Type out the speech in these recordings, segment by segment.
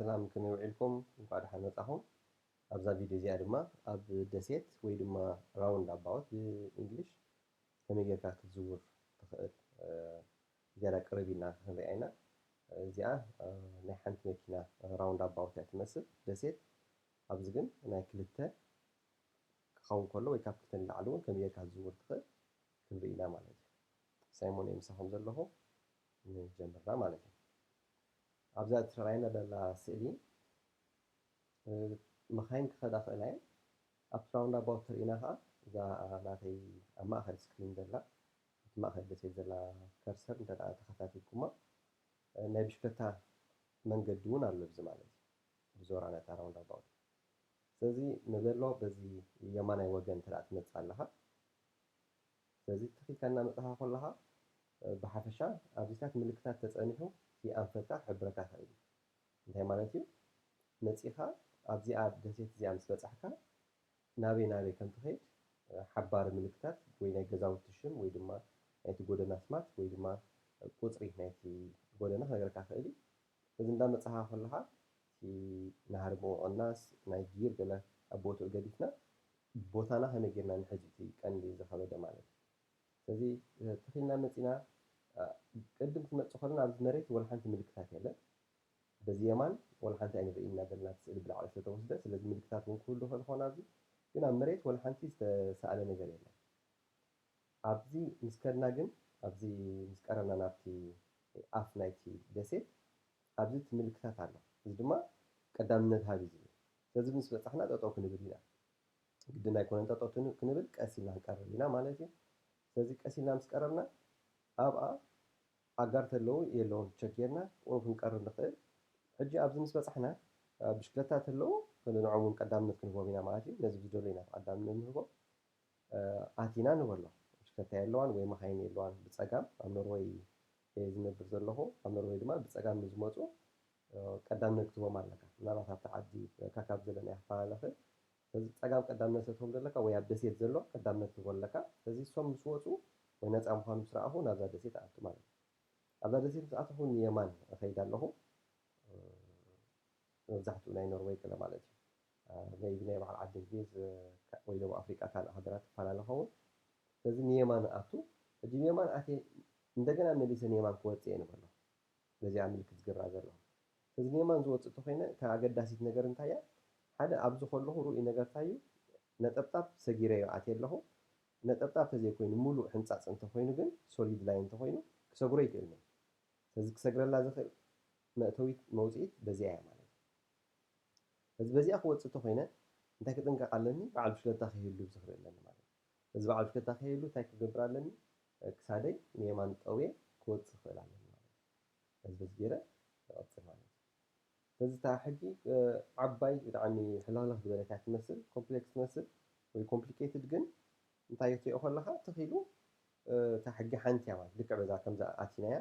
ሰላም፣ ከመይ ውዒልኩም? እንኳዕ ደሓን መጻኹም። ኣብዛ ቪድዮ እዚኣ ድማ ኣብ ደሴት ወይ ድማ ራውንድ ኣባውት ብእንግሊሽ ከመይ ጌርካ ክትዝውር ትኽእል፣ እ፣ ዝያዳ ቅርብ ኢልና ክንሪኣ ኢና። እዚኣ፣ እ፣ ናይ ሓንቲ መኪና ራውንድ ኣባውት እያ ትመስል ደሴት። ኣብዚ ግን ናይ ክልተ ክኸውን ከሎ ወይ ካብ ክልተ ንላዕሊ እውን ከመይ ጌርካ ክትዝውር ትኽእል ክንርኢ ኢና ማለት እዩ። ሳይሞን እየ ምሳኹም ዘለኹ። ንጀምራ ማለት እዩ። ኣብዛ እትረኣየና ዘላ ስእሊ፣ እ፣ መኻይን ክኸዳ ክእላ እየን። ኣብቲ ራውንድ ኣባውት ትርኢና ኸዓ እዛ ናተይ ኣብ ማእኸል ስክሪን ዘላ፣ ኣብቲ ማእኸል ደሴት ዘላ ከርሰር እንተ ደኣ ተኸታቲልኩማ፣ እ፣ ናይ ብሽክለታ መንገዲ እውን ኣሎ ኣብዚ ማለት እዩ። ብዞራ ነታ ራውንድ ኣባውት። ስለዚ ንበሎ በዚ የማናይ ወገን እንተ ደኣ ትመጽእ ኣለኻ፣ ስለዚ ትኺልካ እናመጻኻ ከለኻ፣ እ፣ ብሓፈሻ ኣብዚታት ምልክታት ተጸኒሑ እቲ ኣንፈልታ ክሕብረካ ይኽእል እዩ። እንታይ ማለት እዩ? መጺኻ ኣብዚኣ ደሴት እዚኣ ምስ በጻሕካ ናበይ ናበይ ከም ትኸይድ፣ እ፣ ሓባሪ ምልክታት ወይ ናይ ገዛውቲ ሽም ወይ ድማ ናይቲ ጎደና ስማት ወይ ድማ ቁጽሪ ናይቲ ጎደና ክነግረካ ይኽእል እዩ። እዚ እንዳመጻኻ ከለኻ እቲ ናህሪ ምቕናስ፣ ናይ ጊር ገለ ኣብ ቦትኡ ገዲፍና ቦታና ከመይ ጌርና ንሕዝ እቲ ቀንዲ ዝኸበደ ማለት እዩ። ስለዚ፣ እ፣ ትኺልና መጺና፣ እ፣ ቅድም ትመጽእ ከለና ኣብዚ መሬት ወላ ሓንቲ ምልክታት የለን። በዚ የማን ወላ ሓንቲ ኣይንርእይን ኢና ዘለና፣ እቲ ስእሊ ብላዕሊ ስለ ተወስደ። ስለዚ ምልክታት እውን ክህሉ ይኽእል ይኸውን ኣብዚ፣ ግን ኣብ መሬት ወላ ሓንቲ ዝተሳእለ ነገር የለን። ኣብዚ ምስ ከድና ግን፣ ኣብዚ ምስ ቀረብና ናብቲ ኣፍ ናይቲ ደሴት፣ ኣብዚ እቲ ምልክታት ኣሎ። እዚ ድማ ቀዳምነት ሃብ እዩ ዝብል። ስለዚ ምስ በጻሕና ጠጠው ክንብል ኢና። ግድን ኣይኮነን ጠጠው ትን-፣ ክንብል፣ ቀስ ኢልና ክንቀርብ ኢና ማለት እዩ። ስለዚ ቀስ ኢልና ምስ ቀረብና ኣብኣ ኣጋር ተለዉ የለውን ቸክ ጌርና ቁሩብ ክንቀርብ ንኽእል። ሕጂ ኣብዚ ምስ በጻሕና፣ እ፣ ብሽክለታ ተለዉ ንዕኦም እውን ቀዳምነት ክንህቦም ኢና ማለት እዩ። ነዚ ብዝደሎ ኢና ቀዳምነት ንህቦ። እ፣ ኣቲና ንበሎ። ብሽክለታ የለዋን ወይ መኻይን የለዋን ብጸጋም። ኣብ ኖርወይ እየ ዝነብር ዘለኹ። ኣብ ኖርወይ ድማ ብጸጋም ንዝመጹ፣ እ፣ ቀዳምነት ክትህቦም ኣለካ። ምናልባት ኣብቲ ዓዲ ካካብ ዘለና እያ ክፈላለ ይኽእል። ስለዚ ጸጋም ቀዳምነት ትህቦም ዘለካ ወይ ኣብ ደሴት ዘሎ ቀዳምነት ትህቦ ኣለካ። ስለዚ እሶም ምስ ወጹ ወይ ነጻ ምዃኑ ምስ ረኣኹ ናብዛ ደሴት እኣቱ ማለት እዩ። ኣብዛ ደሴት ምስ ኣተኹ ንየማን እኸይድ ኣለኹ። እ፣ መብዛሕትኡ ናይ ኖርወይ ገለ ማለት እዩ። እ፣ ሜይቢ ናይ በዓል ዓዲ እንግሊዝ፣ እ፣ ካ-፣ ወይ ደቡብ ኣፍሪቃ ካልእ ሃገራት ትፈላለ ኸውን። ስለዚ ንየማን እኣቱ። ሕጂ ንየማን ኣትየ እንደገና መሊሰ ንየማን ክወጽእ እየ ንበሎ። በዚኣ ምልክት ዝገብራ ዘለኹ። ስለዚ ንየማን ዝወጽእ እንተኾይነ፣ እታ ኣገዳሲት ነገር እንታይ እያ? ሓደ ኣብዚ ከለኹ ርኡይ ነገር እንታይ እዩ? ነጠብጣብ ሰጊረዮ ኣትየ ኣለኹ። ነጠብጣብ ተዘይኮይኑ፣ ሙሉእ ሕንጻጽ እንተኾይኑ ግን፣ ሶሊድ ላይን እንተኾይኑ፣ ክሰግሮ ይክእልን እየ። ስለዚ ክሰግረላ ዝኽእል መእተዊት መውጽኢት በዚኣ እያ ማለት እዩ። ስለዚ በዚኣ ክወጽእ እንተኾይነ፣ እንታይ ክጥንቀቕ ኣለኒ? በዓል ብሽክለታ ከይህሉ ዝኽእል ኣለኒ ማለት እዩ። ስለዚ በዓል ብሽክለታ ከይህሉ እንታይ ክገብር ኣለኒ? ክሳደይ ንየማን ጠውየ ክወጽእ ክኽእል ኣለኒ ማለት እዩ። በዚ በዚ ገይረ ይቐጽል ማለት እዩ። ስለዚ እታ ሕጊ፣ እ፣ ዓባይ ብጣዕሚ ሕልኽልኽ ዝበለት እያ ትመስል፣ ኮምፕሌክስ ትመስል ወይ ኮምፕሊኬትድ፣ ግን እንታይ ክትሪኦ ከለኻ ትኽ ኢሉ፣ እ፣ እታ ሕጊ ሓንቲ እያ ማለት ልክዕ በዛ ከምዛ ኣቲናያ፣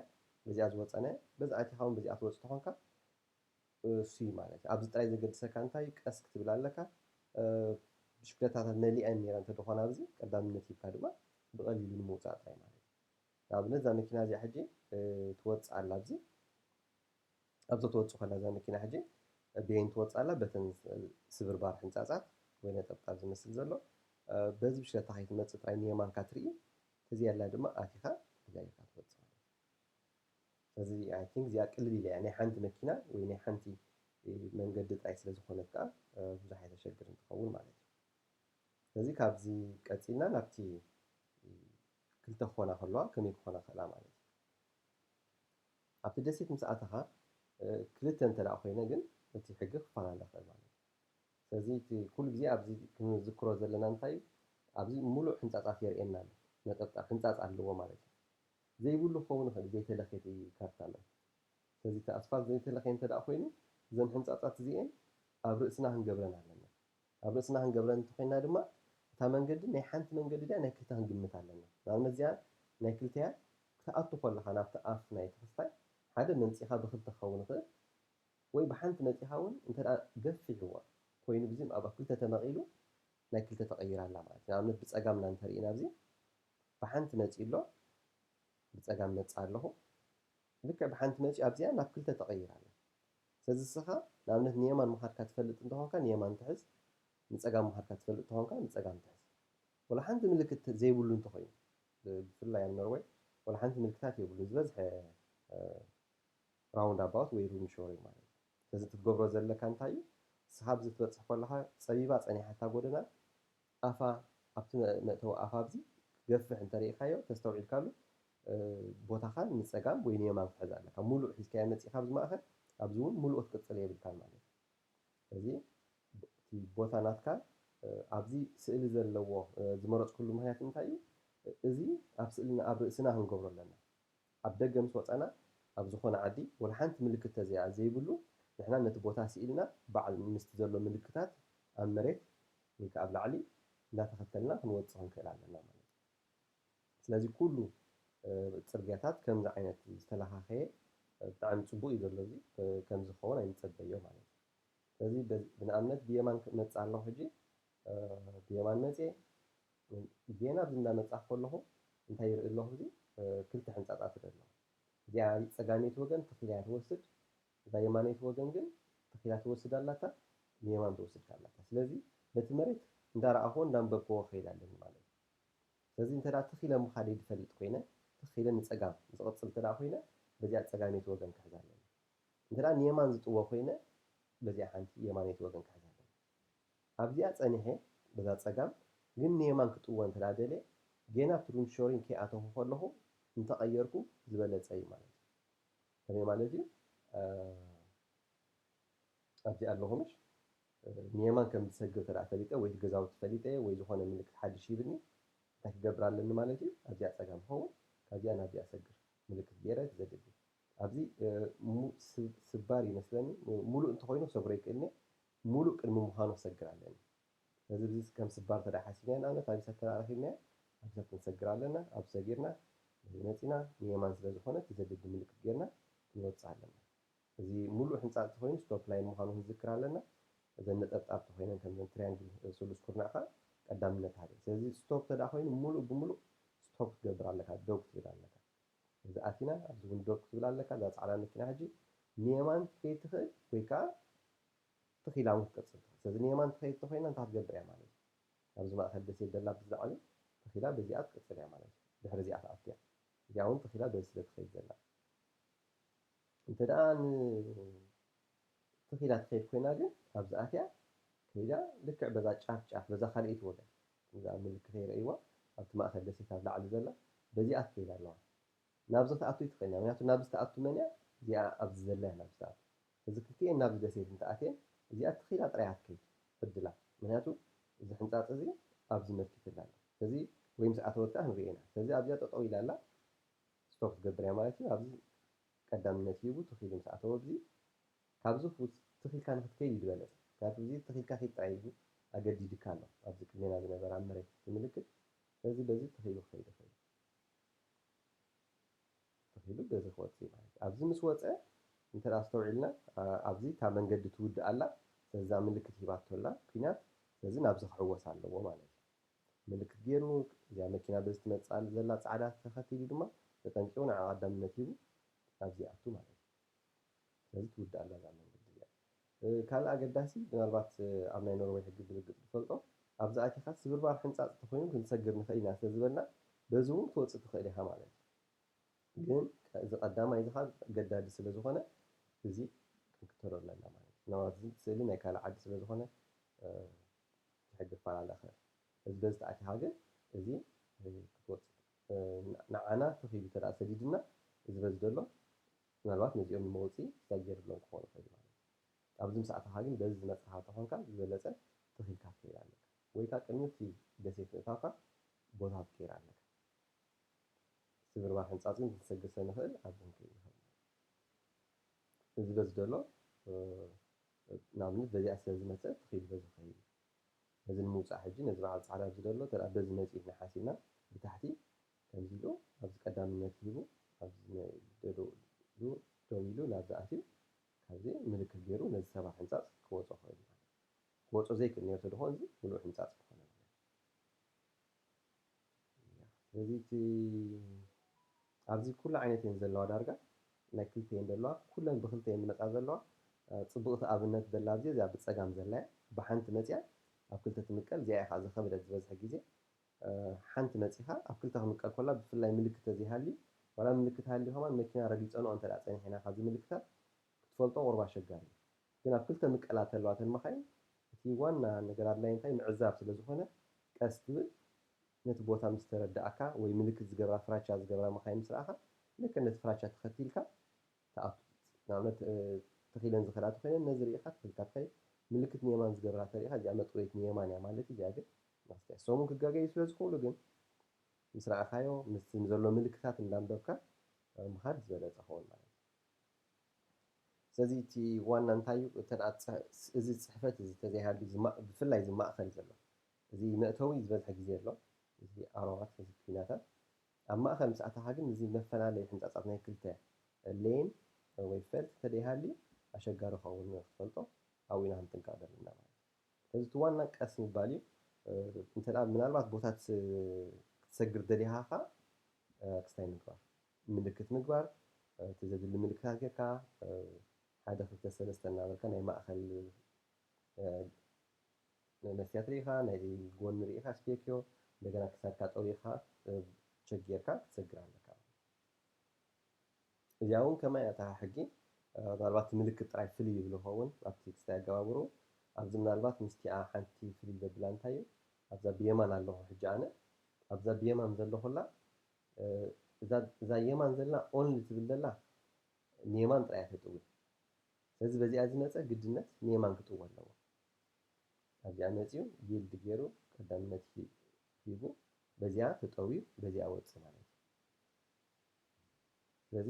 በዚኣ ዝወጸናያ፣ በዛ ኣቲኻ እውን በዚኣ ትወጽእ ተኾንካ፣ እ፣ እሱ እዩ ማለት እዩ። ኣብዚ ጥራይ ዘገድሰካ እንታይ እዩ? ቀስ ክትብል ኣለካ። እ፣ ብሽክለታታት መሊኣን ነይረን እንተደኾና ኣብዚ ቀዳምነት ሂብካ ድማ ብቐሊሉ ንምውጻእ ጥራይ ማለት እዩ። ንኣብነት እዛ መኪና እዚኣ ሕጂ፣ እ፣ ትወጽእ ኣላ ኣብዚ። ኣብዚ ትወጽእ ከላ እዛ መኪና ሕጂ ብየን ትወጽእ ኣላ፣ በተን ስብርባር ሕንጻጻት ወይ ነጠብጣብ ዝመስል ዘሎ፣ እ፣ በዚ ብሽክለታ ከይትመጽእ ጥራይ ንየማንካ ትርኢ፣ ተዘየላ ድማ ኣቲኻ ተጋጊርካ ትወጽእ ማለት እዩ። ስለዚ፣ I think እዚኣ ቅልል ኢላ እያ። ናይ ሓንቲ መኪና ወይ ናይ ሓንቲ መንገዲ ጥራይ ስለ ዝኾነት ከኣ፣ እ፣ ብዙሕ ኣይተሸግርን ትኸውን ማለት እዩ። ስለዚ ካብዚ ቀጺልና ናብቲ ክልተ ክኾና ከለዋ ከመይ ክኾና ክኽእላ ማለት እዩ። ኣብቲ ደሴት ምስ ኣተኻ፣ እ፣ ክልተ እንተ ደኣ ኮይነ ግን እቲ ሕጊ ክፈላለ ይኽእል ማለት እዩ። ስለዚ እቲ ኩሉ ግዜ ኣብዚ ክንዝክሮ ዘለና እንታይ እዩ? ኣብዚ ሙሉእ ሕንጻጻት የርእየና ኣሎ። ነጠብጣብ ሕንጻጽ ኣለዎ ማለት እዩ። ዘይብሉ ክኸውን ይኽእል፣ ዘይተለኽየ እቲ ካርታ ኣሎ። ስለዚ እቲ ኣስፋልት ዘይተለኽየ እንተ ደኣ ኮይኑ፣ እዘን ሕንጻጻት እዚኤን ኣብ ርእስና ክንገብረን ኣለና። ኣብ ርእስና ክንገብረን እንተኾይንና ድማ፣ እታ መንገዲ ናይ ሓንቲ መንገዲ ድያ ናይ ክልተ ክንግምት ኣለና። ንኣብነት እዚኣ ናይ ክልተ እያ፣ ክትኣቱ ከለኻ ናብቲ ኣፍ ናይቲ ክስታይ፣ ሓደ መንጺኻ ብክልተ ክኸውን ይኽእል፣ ወይ ብሓንቲ መጺኻ እውን እንተ ደኣ ገፊሕዋ ኮይኑ፣ ብዚም ኣብ ክልተ ተመቒሉ ናይ ክልተ ተቐይራ ኣላ ማለት እዩ። ንኣብነት ብጸጋምና እንተርኢና ኣብዚ ብሓንቲ መጺኡ ኣሎ፣ ብጸጋም መጽእ ኣለኹ። ልክዕ ብሓንቲ መጺኡ ኣብዚኣ ናብ ክልተ ተቐይራ ኣላ። ስለዚ ንስኻ ንኣብነት ንየማን ምኻድካ ትፈልጥ እንተኾንካ ንየማን ትሕዝ፣ ንጸጋም ምኻድካ ትፈልጥ እንተኾንካ ንጸጋም ትሕዝ። ወላ ሓንቲ ምልክት ዘይብሉ እንተኾይኑ፣ ብፍላይ ኣብ ኖርወይ ወላ ሓንቲ ምልክታት የብሉ። ዝበዝሐ ራውንድ ኣባውት ወይ ሩንድ ሾሪንግ ማለት እዩ። ስለዚ እቲ ክትገብሮ ዘለካ እንታይ እዩ? ንስኻ ኣብዚ ትበጽሕ ከለኻ ጸቢባ ጸኒሓታ ጎደና ኣፋ ኣብቲ መእተዊ ኣፋ ኣብዚ ክገፍሕ እንተሪኢኻዮ ተስተውዒልካሉ ቦታኻ ንጸጋም ወይ ንየማን ክትሕዝ ኣለካ። ሙሉእ ሒዝካዮ መጺእኻ ኣብዚ ማእኸል ኣብዚ እውን ሙሉእ ክትቅጽል የብልካን ማለት እዩ። እዚ እቲ ቦታ ናትካ ኣብዚ ስእሊ ዘለዎ ዝመረጽኩሉ ምክንያት እንታይ እዩ? እዚ ኣብ ስእልና ኣብ ርእስና ክንገብሮ ኣለና። ኣብ ደገ ምስ ወጻና ኣብ ዝኾነ ዓዲ ወላ ሓንቲ ምልክት ተዘይኣ ዘይብሉ ንሕና ነቲ ቦታ ስኢልና ባዕል ምስቲ ዘሎ ምልክታት ኣብ መሬት ወይ ከዓ ኣብ ላዕሊ እንዳተኸተልና ክንወጽእ ክንክእል ኣለና ማለት እዩ። ስለዚ ኩሉ ጽርግያታት ከምዚ ዓይነት ዝተለኻኸየ ብጣዕሚ ጽቡቅ እዩ ዘሎ። እዚ ከምዚ ክኸውን ኣይንጸበዮ ማለት እዩ። ስለዚ ብንኣብነት ብየማን ክመጽእ ኣለኹ ሕጂ ብየማን መጽየ ጌና ኣብዚ እንዳመጻኹ ከለኹ እንታይ ይርኢ ኣለኹ? እዚ ክልተ ሕንጻጻት ይርኢ ኣለኹ። እዚኣ ጸጋመይቲ ወገን ተኺላ እያ ትወስድ፣ እዛ የማነይቲ ወገን ግን ተኺላ ትወስድ ኣላታ፣ ንየማን ትወስድ ኣላታ። ስለዚ ነቲ መሬት እንዳረኣኽዎ እንዳንበብክዎ ክኸይድ ኣለኒ ማለት እዩ። ስለዚ እንተ ተኺለ ምኻደይ ዝፈልጥ ኮይነ፣ ተኺለ ንጸጋም ዝቕጽል እንተ ኮይነ፣ በዚኣ ጸጋመይቲ ወገን ክሕዝ ኣለኒ። እንተ ንየማን ዝጥወ ኮይነ፣ በዚኣ ሓንቲ የማነይቲ ወገን ክሕዝ ኣለኒ። ኣብዚኣ ጸኒሐ በዛ ጸጋም ግን ንየማን ክጥወ እንተ ደልየ ጌና ኣብቲ ሩንድ ሾሪንግ ከይኣተኹ ከለኹ እንተቐየርኩ ዝበለጸ እዩ ማለት እዩ። ከመይ ማለት እዩ? ኣብዚኣ ኣለኹ ምሽ ንየማን ከም ዝሰግር እንተ ፈሊጠ ወይ ገዛውቲ ፈሊጠ ወይ ዝኾነ ምልክት ሓድሽ ሂብኒ እንታይ ክገብር ኣለኒ ማለት እዩ? ኣብዚኣ ጸጋም ክኸውን ካብዚኣ ናብዚኣ ሰግር ምልክት ገይረ ትዘድሊ ኣብዚ ስባር ይመስለኒ ሙሉእ እንተኮይኑ ክሰግሮ ይክእልኒ ሙሉእ ቅድሚ ምዃኑ ክሰግር ኣለኒ። ስለዚ ብዚ ከም ስባር ተዳ ሓሲብና ንኣብነት ኣብ ሰተና ረኪብና ኣብ ሰተ ንሰግር ኣለና ኣብ ሰጊርና መፂና ንየማን ስለ ዝኾነ እቲ ዘድሊ ምልክት ጌርና ክንወፅእ ኣለና። እዚ ሙሉእ ሕንፃፅ ተኮይኑ ስቶፕ ላይን ምዃኑ ክንዝክር ኣለና። እዘን ነጠብጣብ ተኮይነን ከምዘን ትሪያንግል ስሉስ ኩርናዕካ ቀዳምነት ሃበ። ስለዚ ስቶፕ ተዳ ኮይኑ ሙሉእ ብሙሉእ ስቶፕ ክትገብር ኣለካ ደው ክትብል ኣለካ። እዚ ኣቲና ኣብዚ እውን ዶብ ክትብል ኣለካ። እዛ ፃዕዳ መኪና ሕጂ ንየማን ክትከይድ ትኽእል ወይ ከዓ ትኺላ እውን ክትቀፅል ትኽእል። ስለዚ ንየማን ትኸይድ ተኮይና እንታይ ክትገብር እያ ማለት እዩ? ኣብዚ ማእከል ደሴት ዘላ ብዝለዓለ ተኺላ በዚኣ ትቀፅል እያ ማለት እዩ። ድሕሪ እዚኣ ትኣቱ እያ። እዚኣ እውን ተኺላ በዚ ስለ ትኸይድ ዘላ እንተ ደኣ ንተኺላ ትኸይድ ኮይና ግን ኣብዚ ኣትያ ከይዳ ልክዕ በዛ ጫፍ ጫፍ በዛ ካልኣይቲ ወገን እዛ ምልክተይ ረእይዋ ኣብቲ ማእከል ደሴት ኣብ ላዕሊ ዘላ በዚኣ ትኸይድ ኣለዋ። ናብዚ ክትኣቱ ይትኽእል እያ። ምክንያቱ ናብዚ ትኣቱ መን እያ? እዚኣ ኣብዚ ዘላ እያ ናብዚ ትኣቱ። እዚ ክልቲኤን ናብዚ ደሴት እንተኣትየን እዚኣ ትኺላ ጥራይ እያ ትከይድ ዕድላ። ምክንያቱ እዚ ሕንፃፅ እዚ ኣብዚ መልኪትላ ኣሎ። ስለዚ ወይ ምስ ኣተወት ከዓ ክንሪኦ ኢና። ስለዚ ኣብዚኣ ጠጠው ኢላ ኣላ። ስቶፕ ክትገብር እያ ማለት እዩ። ኣብዚ ቀዳምነት ሂቡ ትኺሉ ምስ ኣተወ ኣብዚ ካብዚ ትኺልካ ንክትከይድ እዩ ዝበለፀ። ምክንያቱ እዚ ትኺልካ ኪድ ጥራይ ኢሉ ኣገዲድካ ኣሎ። ኣብዚ ቅድሜና ዝነበረ ኣብ መሬት ዝምልክት ስለዚ በዚ ትኺሉ ክኸይድ ይኽእል። ተኺሉ በዚ ክወፅእ ማለት እዩ። ኣብዚ ምስ ወፀ እንተ ኣስተውዒልና ኣብዚ እታ መንገዲ ትውድእ ኣላ። ስለዚ ምልክት ሂባቶ ኣላ ኩናት። ስለዚ ናብዚ ክሕወስ ኣለዎ ማለት እዩ። ምልክት ገይሩ እዚኣ መኪና በዚ ትመፅእ ዘላ ፃዕዳ ተኸቲሉ ድማ ተጠንቂቑ ንዓ ቀዳምነት ሂቡ ናብዚ ይኣቱ ማለት እዩ። ስለዚ ትውድእ ኣላ እዛ መንገዲ እዚኣ። ካልእ ኣገዳሲ ምናልባት ኣብ ናይ ኖርወይ ሕጊ ብርግፅ ዝፈልጦ ኣብዚ ኣቲኻ ስብርባር ሕንፃፅ ተኮይኑ ክንሰግር ንኽእል ኢና ስለዝበልና በዚ እውን ክትወፅእ ትኽእል ኢኻ ማለት እዩ። ግን እዚ ቀዳማይ እዚ ካብ ገዳዲ ስለ ዝኾነ እዚ ክንክተሎ ኣለና ማለት እዩ። ምናልባት እዚ ስእሊ ናይ ካልእ ዓዲ ስለ ዝኾነ እቲ ሕጊ ክፈላለ ይኽእል። እዚ በዚ ተኣቲኻ ግን እዚ ክትወፅእ ንዓና ተኺሉ ተደኣ ሰዲድና እዚ በዚ ዘሎ ምናልባት ነዚኦም ንመውፅኢ ስታይ ገይርሎም ክኾኑ ይኽእል ማለት እዩ። ኣብዚ ምስ ኣተኻ ግን በዚ ዝመፃኻ ተኾንካ ዝበለፀ ተኺልካ ትኸይድ ኣለካ ወይ ከዓ ቅድሚ እቲ ደሴት ምእታውካ ቦታ ክትቀይር ኣለካ። ስብርባር ሕንፃፅ ግን ክንሰግር ስለ ንኽእል ኣብዚ ክንከይድ ንኽእል ማለት እዩ። እዚ በዚ ዘሎ ንኣብነት በዚኣ ስለ ዝመፀ ተኺሉ በዚ ክኸይድ እዩ። ነዚ ንምውፃእ ሕጂ ነዚ በዓል ፃዕዳ ኣብዚ ዘሎ ተዳ በዚ መፂኡ ኢልና ሓሲብና ብታሕቲ ከምዚ ኢሉ ኣብዚ ቀዳምነት ሂቡ ኣብዚ ደው ኢሉ ናብዚ ኣትዩ ካብዚ ምልክት ገይሩ ነዚ ሰባር ሕንፃፅ ክወፆ ክኽእል ማለት ክወፆ ዘይክእል ነርቶ ድኾን እዚ ምሉእ ሕንፃፅ ክኾነ ማለት ስለዚ እቲ ኣብዚ ኩሉ ዓይነት እየን ዘለዋ ዳርጋ ናይ ክልተ እየን ዘለዋ ኩለን ብክልተ እየን ዝመፃ ዘለዋ ጽቡቕቲ ኣብነት ዘላ ኣብዚ እዚኣ ብጸጋም ዘላ እያ። ብሓንቲ መጺኣ ኣብ ክልተ ትምቀል። እዚኣ ኢኻ ዝኸበደት ዝበዝሐ ግዜ። ሓንቲ መጺኻ ኣብ ክልተ ክምቀል ኮላ ብፍላይ ምልክት ተዘይሃልዩ ዋላ ምልክት ሃልዩ ከማን መኪና ረጊጸንኦ እንተ ደኣ ጸኒሕና ካብዚ ምልክታት ክትፈልጦ ቁሩብ ኣሸጋሪ እዩ። ግን ኣብ ክልተ ምቀላ ተለዋ ተን መኻይን እቲ ዋና ነገር ኣድላይ እንታይ ምዕዛብ ስለ ዝኾነ ቀስ ትብል ነቲ ቦታ ምስ ተረዳእካ ወይ ምልክት ዝገብራ ፍራቻ ዝገብራ መኻይን ምስ ረኣኻ ልክዕ ነቲ ፍራቻ ተኸቲልካ ትኣቱ። ንኣብነት ተኺለን ዝኸዳ ተኾይነን ነዚ ርኢኻ ተኺልካ ትኸይድ። ምልክት ንየማን ዝገብራ ተሪኢኻ እዚኣ መጥወይት ንየማን እያ ማለት እዩ። እዚኣ ግን መኽስቲያ ሰሙን ክጋገዩ ስለ ዝኽእሉ ግን ምስ ረኣኻዮ ምስቲ ዘሎ ምልክታት እንዳንበብካ ምኻድ ዝበለፀ ኸውን ማለት እዩ። ስለዚ እቲ ዋና እንታይ እዩ? እዚ ፅሕፈት እዚ ተዘይሃልዩ ብፍላይ እዚ ማእኸል ዘሎ እዚ መእተዊ ዝበዝሐ ግዜ ኣሎ። እዚ ኣሮባት እዚ ኲናታት ኣብ ማእኸል ምስ ኣተኻ ግን እዚ መፈላለይ ሕንፃፃት ናይ ክልተ ሌን ወይ ፈልት ተደይሃልዩ ኣሸጋሪ ኸውን ክትፈልጦ ኣብኡ ኢና ክንጥንቀቕ ዘለና ማለት እዩ። ስለዚ እቲ ዋና ቀስ ምባል እዩ። እንተ ምናልባት ቦታ ክትሰግር ደሊኻ ኸዓ ክስታይ ምግባር፣ ምልክት ምግባር፣ እቲ ዘድሊ ምልክታት ጌርካ ሓደ ክልተ ሰለስተ እናበልካ ናይ ማእኸል መስትያት ርኢኻ፣ ናይ ጎኒ ርኢኻ ስፔክዮ፣ እንደገና ክሳድካ ጠዊኻ ቸክ ጌርካ ክትሰግር ኣለካ። እዚኣ እውን ከማይ እታ ሕጊ ምናልባት እቲ ምልክት ጥራይ ፍልይ ይብል ይኸውን ኣብቲ ክስታይ ኣገባብርኡ። ኣብዚ ምናልባት ምስቲኣ ሓንቲ ፍልይ ዘብላ እንታይ እዩ ኣብዛ ብየማን ኣለኹ ሕጂ ኣነ ኣብዛ ብየማን ዘለኹላ እዛ የማን ዘላ ኦንሊ ትብል ዘላ ንየማን ጥራይ እያ ተጥዊ። ስለዚ በዚኣ ዝመፀ ግድነት ንየማን ክጥወ ኣለዎ። ኣብዚኣ መፂኡ ቢልድ ገይሩ ቀዳምነት ሂቡ በዚኣ ተጠውዩ በዚኣ ወፅእ ማለት እዩ። ስለዚ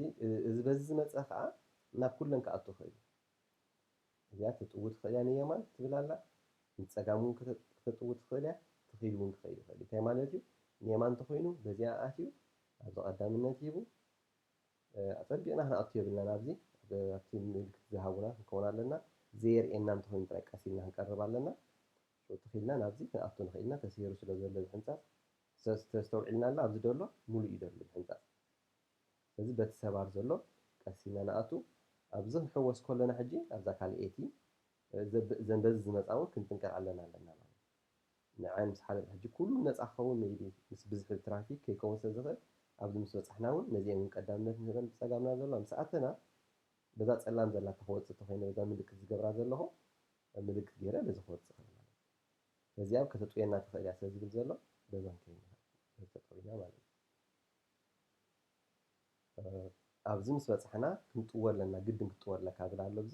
እዚ በዚ ዝመፀ ከዓ ናብ ኩለን ክኣቱ ይኽእል እዩ። እዚኣ ተጥው ትኽእል እያ ንየማን ትብል ኣላ። ንፀጋም እውን ክተጥው ትኽእል እያ። ትኺድ እውን ክኸይድ ይኽእል እዩ። እንታይ ማለት እዩ? ንየማን እንተኮይኑ በዚኣ ኣትዩ ኣብዚ ቀዳምነት ሂቡ ኣፀቢቕና ክንኣቱ የብልና ናብዚ ኣብቲ ምልክት ዝሃቡና ክንከውን ኣለና። ዘየርእየና እንተኮይኑ ጥራይ ቀስ ኢልና ክንቀርብ ኣለና። ትኺልና ናብዚ ክንኣቱ ንኽእልና ተሰይሩ ስለ ዘሎ ዝሕንፃፅ ተስተውዒልና ኣላ ኣብዚ ደሎ ሙሉእ እዩ ደሎ ዝሕንፃፅ። ስለዚ በቲ ሰባር ዘሎ ቀስ ኢልና ንኣቱ ኣብዚ ክንሕወስ ከለና ሕጂ ኣብዛ ካልኤቲ ዘንበዚ ዝመፃ እውን ክንጥንቀቕ ኣለና ኣለና ማለት ንዓይ ምስ ሓለፍ ሕጂ ኩሉ ነፃ ክኸውን መይቢ ምስ ብዝሒ ትራፊክ ከይከውን ስለ ዝኽእል ኣብዚ ምስ በፃሕና እውን ነዚአን እውን ቀዳምነት ንህበን ብፀጋምና ዘሎ ምስ ኣተና በዛ ፀላም ዘላ ተክወፅእ ተኮይነ በዛ ምልክት ዝገብራ ዘለኹ ምልክት ገይረ በዚ ክወፅእ ክእል ማለት ስለዚ ኣብ ከተጥውየና ትኽእል እያ ስለ ዝብል ዘሎ በዛ ንከይድ ንኽእል ተጠዊና ማለት እዩ ኣብዚ ምስ በፃሕና ክንጥወ ኣለና ግድን ክትጥወ ኣለካ ብል ኣሎ ኣብዚ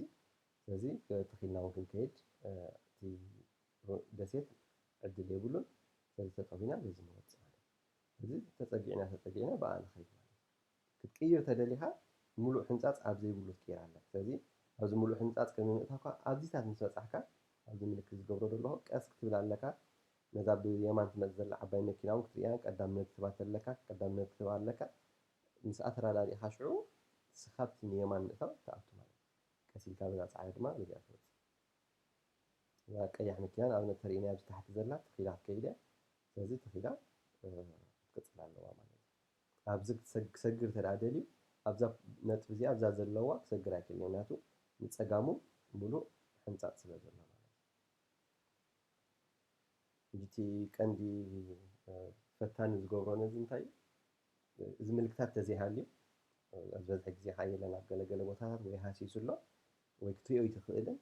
ስለዚ ተኺልና እውን ክንከይድ እቲ ደሴት ዕድል የብሉን ስለዚ ተጠዊና በዚ ንወፅእ ማለት እዚ ተፀጊዕና ተፀጊዕና ብኣ ንኸይድ ማለት ክትቅይር ተደሊኻ ሙሉእ ሕንፃፅ ኣብ ዘይብሉ ትቅይር ኣለካ ስለዚ ኣብዚ ሙሉእ ሕንፃፅ ቅድሚ ምእታውካ ኣብዚታት ምስ በፃሕካ ኣብዚ ምልክት ዝገብሮ ዘለኹ ቀስ ክትብል ኣለካ ነዛ ብየማን ትመፅ ዘላ ዓባይ መኪና እውን ክትርእያ ቀዳምነት ክትባ ተለካ ቀዳምነት ክትባ ኣለካ ምስ ኣተራዳዲእካ ሽዑ ንስኻ ኣብቲ ንየማን ምእታው ትኣቱ ማለት እዩ ቀስ ኢልካ በዛ ፃዕዳ ድማ በዚኣ ትወፅእ እዛ ቀያሕ መኪና ንኣብነት ተርእይና ኣብዚ ታሕቲ ዘላ ተኺላ ክትከይድ እያ ስለዚ ተኺላ ክትቅፅል ኣለዋ ማለት እዩ ኣብዚ ክሰግር ተደኣ ደልዩ ኣብዛ ነጥቢ እዚኣ ኣብዛ ዘለዋ ክሰግር ኣይክእልን ምክንያቱ ንፀጋሙ ሙሉእ ሕንፃፅ ስለ ዘሎ ማለት እዩ ሕጂ እቲ ቀንዲ ፈታኒ ዝገብሮ ነዚ እንታይ እዩ እዚ ምልክታት ተዘይሃልዩ ዝበዝሐ ግዜ ሓየለ ናብ ገለገለ ቦታታት ወይ ሃሲሱ ኣሎ ወይ ክትሪኦ ይትኽእልን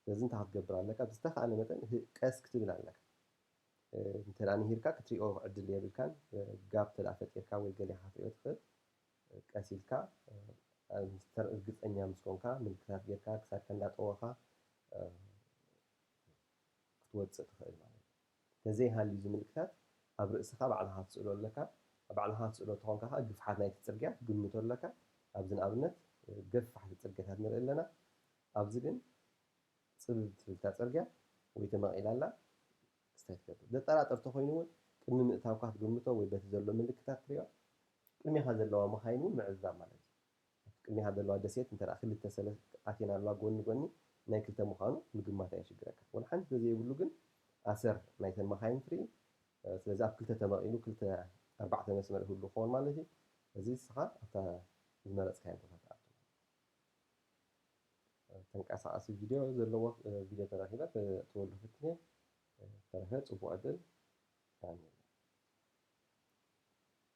ስለዚ እንታይ ክትገብር ኣለካ ብዝተኽኣለ መጠን ቀስ ክትብል ኣለካ እንተ ንሂርካ ክትሪኦ ዕድል የብልካን ጋብ ተዳ ፈጢርካ ወይ ገሊኻ ክትሪኦ ትኽእል ቀስ ኢልካ ርግፀኛ ምስ ኮንካ ምልክታት ጌርካ ክሳድካ እንዳጠወኻ ክትወፅእ ትኽእል ማለት እዩ ተዘይሃልዩ እዚ ምልክታት ኣብ ርእስኻ ባዕልኻ ትስእሎ ኣለካ ባዕልኻ ትስእሎ ተኾንካ ከዓ ግፍሓት ናይቲ ፅርግያ ትግምቶ ኣለካ ኣብዚ ንኣብነት ገፋሕቲ ፅርግያታት ንርኢ ኣለና ኣብዚ ግን ፅብብ ትብል እታ ፅርግያ ወይ ተመቒላ ኣላ ክስታይ ትገብር ዘጠራጥር ተኾይኑ እውን ቅድሚ ምእታውካ ትግምቶ ወይ በቲ ዘሎ ምልክታት ትሪኦ ቅድሜኻ ዘለዋ መኻይን እውን ምዕዛብ ማለት እዩ ቅድሜኻ ዘለዋ ደሴት እንተ ክልተ ሰለ ኣትየን ኣለዋ ጎኒ ጎኒ ናይ ክልተ ምዃኑ ምግማት ኣየሽግረካ ወላ ሓንቲ ተዘይብሉ ግን ኣሰር ናይተን መኻይን ትርኢ ስለዚ ኣብ ክልተ ተመቒሉ ክልተ ኣርባዕተ መስመር ይህሉ ክኸውን ማለት እዩ እዚ ንስኻ ኣብታ ዝመረፅካዮ ቦታ ትኣቱ ተንቀሳቓሲ ቪድዮ ዘለዎ ቪድዮ ተረኺበ ተወሉ ፍትነ ተረፈ ጽቡቕ ዕድል።